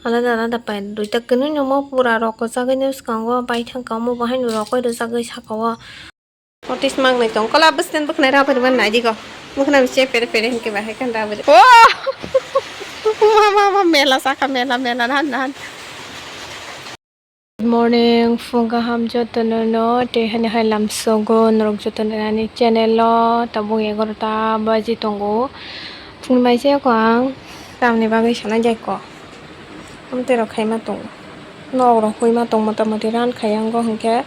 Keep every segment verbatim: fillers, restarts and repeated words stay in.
Alada alada pai duita kwnwi no mo pura rok kwchagwi no bwskango pai thangka omo bo haino rokoi rwchagwi saka o. Notice mangnai tong kola bwswtwng bwkhnai rw phaima nai di ko. Bwkhna bisi pere pere hinkhe bahai khan rw phaima. Oh! Ma ma ma mela saka mela mela nan nan. Good morning, phung kaham jotono no, tei hani hai lamsogo norok jotono ani channel o, tabuk egarota baji tongo. Phung mai se ko ang tamni bagwi sanai jai ko. Amtwi rok khaima tongo. Nok rok huima tong mota moti ran khai ango hinkhe,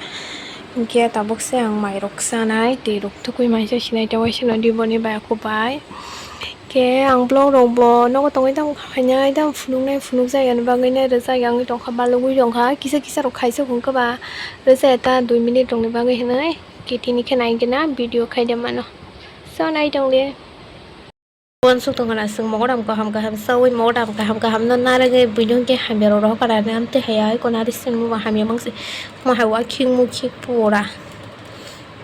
hinkhe tabuk se ang mai rok sanai, twi rok tukui mai se sinai tei waisano di boni bai aku bai. Khe ang vlog rok bo nogo tongwi tamo kha phainai tamo phunuknai phunukjak yani bagwi nai rwjak ya wngwi tongkha balugwi tongkha kisa kisa rok khaisa hwnkhe ba rwjak ya ta dui minute rokni bagwi hinwi khe tini khe nai gana video khaida mano so nai tongdi. Uansuk tongkha na chwng mogodam kaham kaham chaui mogodam kaham kaham no narwgwi buino hwnkhe hamya rok rohor kha na amtwi haya eko nari chwng hamya mangsi mo hai uakhing mukhing pura.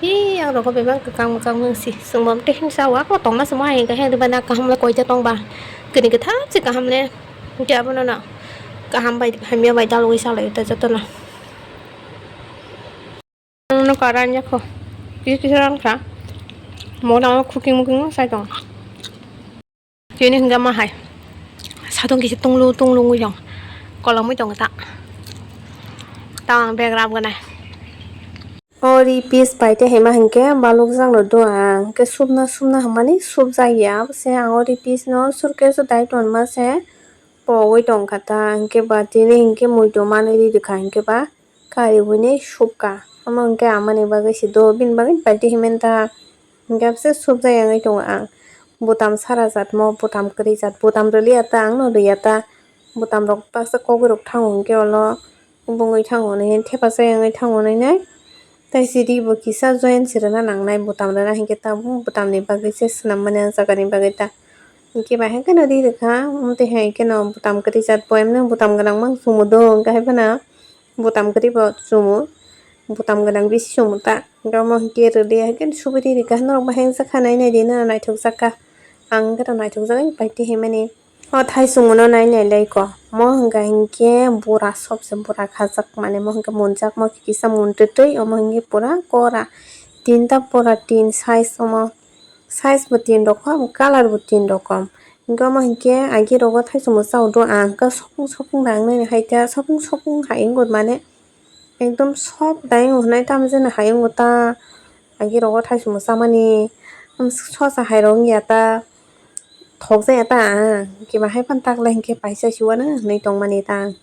Hi, ang rokho bebak kwkang mwkang wng si. Chwng bo tei himsa o ako tongma se mo hai hwnkhe heng rwbai na kaham le koita tong ba. Kini kwthap se kaham le. Hwnkhe abono no kaham bai hamya bai dalogwi salai ta jotono. Ang no karan yakho. Kisa kisa rang kha. Mo tamo cooking muking sai tong. Tini hingke ma hai. Satong kisa tunglu tunglu wngwi tong. Kolomwi tong ta. Ta ang bag rap ganai. O ri piece pai te hema hingke balukjak no do ang. Hingke supna supna hwnmani supjak ya. Se ang o ri piece no surke su dai tonma se pogwi tong kha ta. Hingke ba tini hingke muitu manwi ri rwkha hingke ba kari buini supka. Omo hingke amani bagwi se do. Bini bagwi pai te himani ta. Hingke abse supjak ya wngwi tongo ang. Butam sara jat mo, butam kwrwi jat, butam rwliya ta, ang no rwya ta. Butam rok baksa kogwi rok thango hingke olo bungwi thango hinui thepajak wngwi thango hinui nai. Tai sidi bo kisa join se rwna nangnai butam rwna hinkhe tabuk butamni bagwi se swnammani ah jagani bagwi ta. Hinkhe bahai kheno ri rwkha, amtwi hai kheno butam kwrwi jat bo emno butam gwnang mang chumu do hinkhe hai phano butam kwrwi bo chumu, butam gwnang bisi chumu ta. Hinkhe omo hinkhe rwdi hai kheno subui ri rwkha norok bahai wngjakha nai naidi no naithokjakha. Ang khe to naithokjagwi paitwi himani. O thai chumuno nai nai lai ko. Mo hwnka hinkhe bura sobse bura khajak mane mo hwnka munjak mo kisa muntwtwi omo hinkhe pura kora. Tinta pura tin size omo. Size bo tin rokom, color bo tin rokom. Hinkhe omo hinkhe agi rogo thai chumo chao do ang hwnka sopung sopung rang nai hai ta sopung sopung hai wngkha mane. Ekdom sob dai wng hinai tamo jani hai wng ta agi rogo thai chwng chamani sosa hai rok wng ya ta thok jaya ta ang kiba hai phano tak lai hinkhe paisa se uanw hinui tongmani ta ang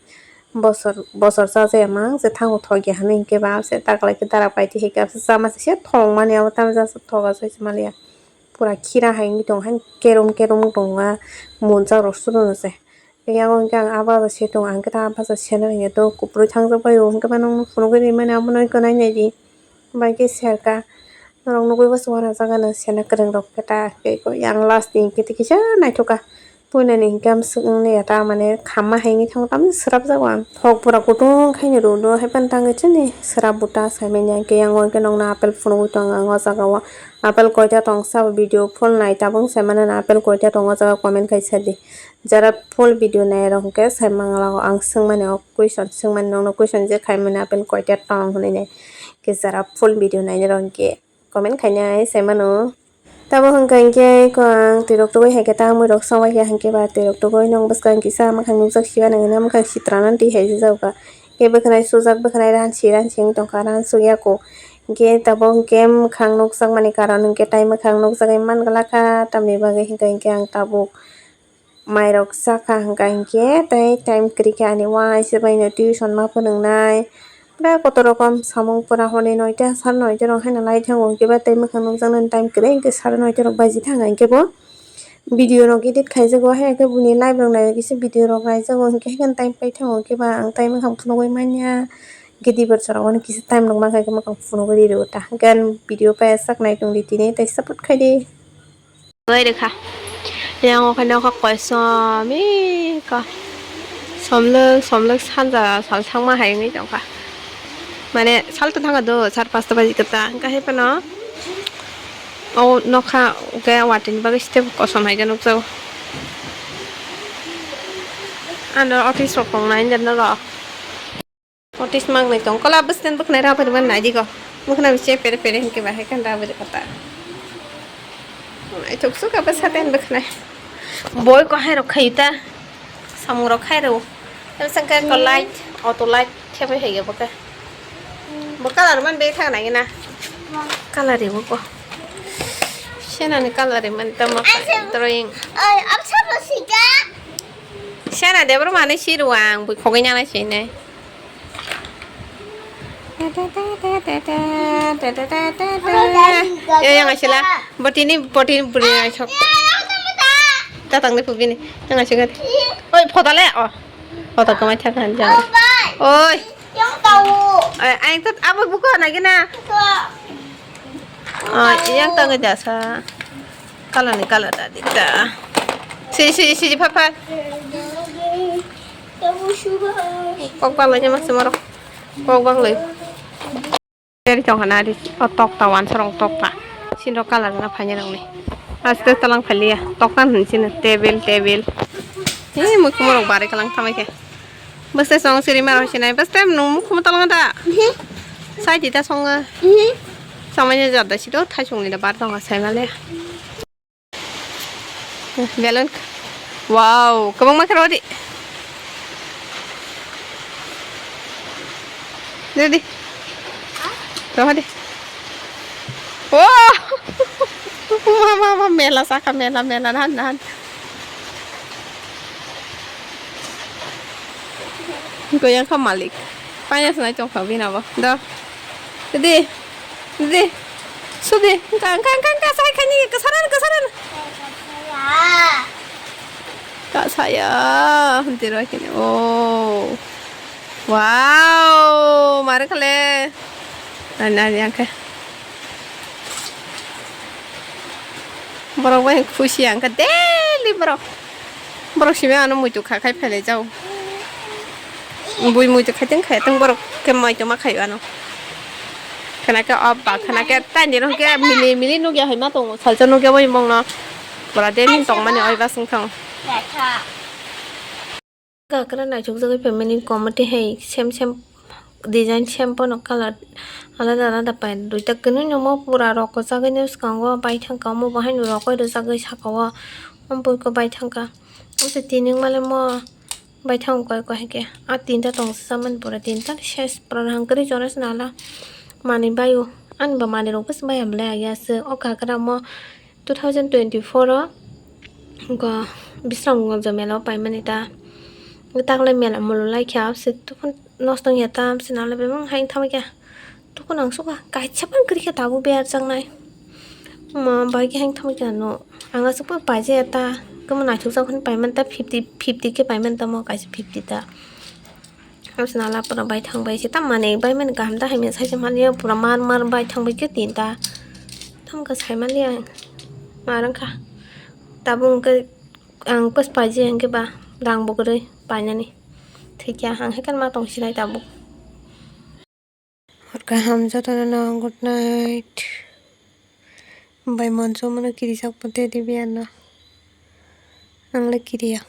bosor bosor cha jaya mang se thango thok ya hinui hinkhe ba se tak lai khe dara paithaikhe chama se thok mani abo tamo jani thok asai se maliya pura khira hai wngwi tongo haino kerom kerom wng tongo munchak rok suru se. Yang hwnkhe ang ah baja se tongo, ang khe ta ah baja seno hwnkhe to kwpwrwi thangjak bai o, hwnkhe mano phunugwi rimani abono hwnkhe nai nai di. Bai khe serka, norok nugwi bwskango uanajak ano sena kwrwng rok khe ta, tei yang last ni hwnkhe kisa naithok kha. Puinani hwnkhe amswk wngya ta, mane khamma hai wngwi thango, tamni swrapjago ang. Thok pura kutung khaino rw do, hai phano tangwi chini swrap buta saimanya, hwnkhe yang o hwnkhe nokno apple phunugwi tongo ang o jaga o. Apple koita tong sabo video full nai tabuk saimano na apple koita tongo o jaga comment khai sadi. Jara full video nai rok hwnkhe sai mangala o ang swngmani o question swngmani nokno question je khaimani apple koita tong hinui nai khe jara full video nainai rok hwnkhe comment khainai sai mano. Tamo hwnkha hinkhe ko ang twirok tugui hai khe ta mui rok songbai kha hinkhe ba twirok tugui nong bwskang kisa mwkhang nukjak siya nang hwnwi mwkhang sitra nang twi hai sijak kha. Khe bwkhwnai sujak bwkhwnai ransi ransi wng tongkha ran sukya ko. Hinkhe tabuk hinkhe mwkhang nukjakmani karon hinkhe tai mwkhang nukjagwi man glak kha tamni bagwi hinkhe hinkhe ang tabuk. Mairok chakha hwnkha hinkhe tei time kwrwikhe ani uaisa baino tuition ma phwrwngnai. Pura kotor rokom samung pura hwnwi noita sare noita rok haino lai thango hinkhe ba tei mwkhang nukjaknani time kwrwi hinkhe sare noita rok baji thangkha hinkhe bo video rok edit khaijago hai khe buini live rok naiwi kisa video rok naijago hinkhe haikhe time pai thango hinkhe ba ang tai mwkhang phunugwi manya hinkhe dibar chwrago kisa time rok mankha hinkhe mwkhang phunugwi ri rw ta hinkhe ani video pai sak nai tongdi tini tei support khaidi. Bai rwkha. Yang o khe nokha koisom eka. Somlwk somlwk sanja sal thangma hai wngwi tongkha. Mane sal to thangkha do sar pasta baji kwta hwnkhe hai phano o nokha hwnkhe watwi ni bagwi step kosom hai khe nukjago. Ano office rok tongnai, norok. Notice mangnai tong. Kola bwswtang bwkhnai rabari man nai digo. Bwkhna bisi pere pere hinke bahai khan rabari kota. Naithok suka bwswtang bwkhnai. Boi ko hai rok khai ta. Samung rok khai rw. Tam sangka ko light, auto light khe bai hai boka. Bo color man be thang nai na. Color ri bo ko. Sena ni color ri man tamo drawing. Oi, absa bo sika. Sena de bro mane si rw ang bui khogai nang nai si nai. Yo, yang asila. Botini, botini buri ai sok. Tatang de pubini. Yang asila. Oi, photo le. Oh. Photo kamai thak han jang. Oi. Yang tahu. Ai, ai tot abo buka na gina. Ah, yang tang jasa. Color ni color da di da. Si, si, si, papa. Kok bang lai nya mak semorok. Kok bang lai. Teri tong hana di. O tok ta wan sorong tok ta. Sin ro color na phanya nang ni. Aste talang phalia. Tok tan hin sin table, table. Hi muk morok bare kalang thamai khe. Bwsai song siri maro sinai bwsai nung mukhumu tolongo da. Sai di ta songo. Samanya jada sido thai songni da bar tongo sai male. Belon. Wow, kabang ma kharo di. Ready. Roha di. Oh. Ma, ma, ma, mela saka, mela, mela, nahan, nahan. Goyang kha malik. Paina sanai tong kha bini abo. Do. Didi. Didi. Sudi. Engka, engka, engka, engka. Sai khani, kesaran, kesaran. Ka saya. Henti roi kini. Oh. Wow. Mare khale. Nani, nani, angke. Borok bai khusi ang kha daily borok. Borok simi ano muitu kha khai phailai jao. Bui muitu khai tong khai tong borok khe muitu ma khai ano. Khana khe o ba khana khe tani rong khe mili mili nugya hai ma tongo salsa nugya bai mong no. Bora daily tong mani oi ba sung thang. Kakra naithokjagwi phaimani committee hai sem sem design sem pono colour alada alada pai duita kwnwi no mo pura rokojagwi no swkango baithang ka omo bo haino rokoi rwjagwi saka o omo pui khe baithang ka omo se tini wngmale mo baithang koi koi hai khe ah tinta tong samani pura tinta ses pura rang kwrwi jora se nala manwi baio ani bo manwi rok bwswk baiya belai agi aswk o kakra mo. Two thousand twenty-four o go Bisramganj mela o paimani ta. Taklai mela molo lai kha, se tukun nosto wngya ta, se nalai bebak haino thamwi kha. Tukun ang suka kaisa phano kwrwi kha tabuk berjaknai. Ma bai khe haino thamwi kha no. Ang aswk phano paijaya ta. Kwma naithokjak phano paimani ta fifty, fifty khe paimani ta mo kaisa fifty ta. Hamsana lapra bai thang bai se tam manwi bai mani kaham ta hai mani sai se mani pura mar mar bai thang bai khe tin ta. Tam khe sai mani ang mar wngkha. Tabuk hwnkhe ang kos paiji hwnkhe ba rang bo kwrwi painani. Thikya ang hai khe ma tong sinai tabuk. Hor kaham jotono no good night. Bai monso mano kirijak bo tei dibi ano. Ang le kiriya.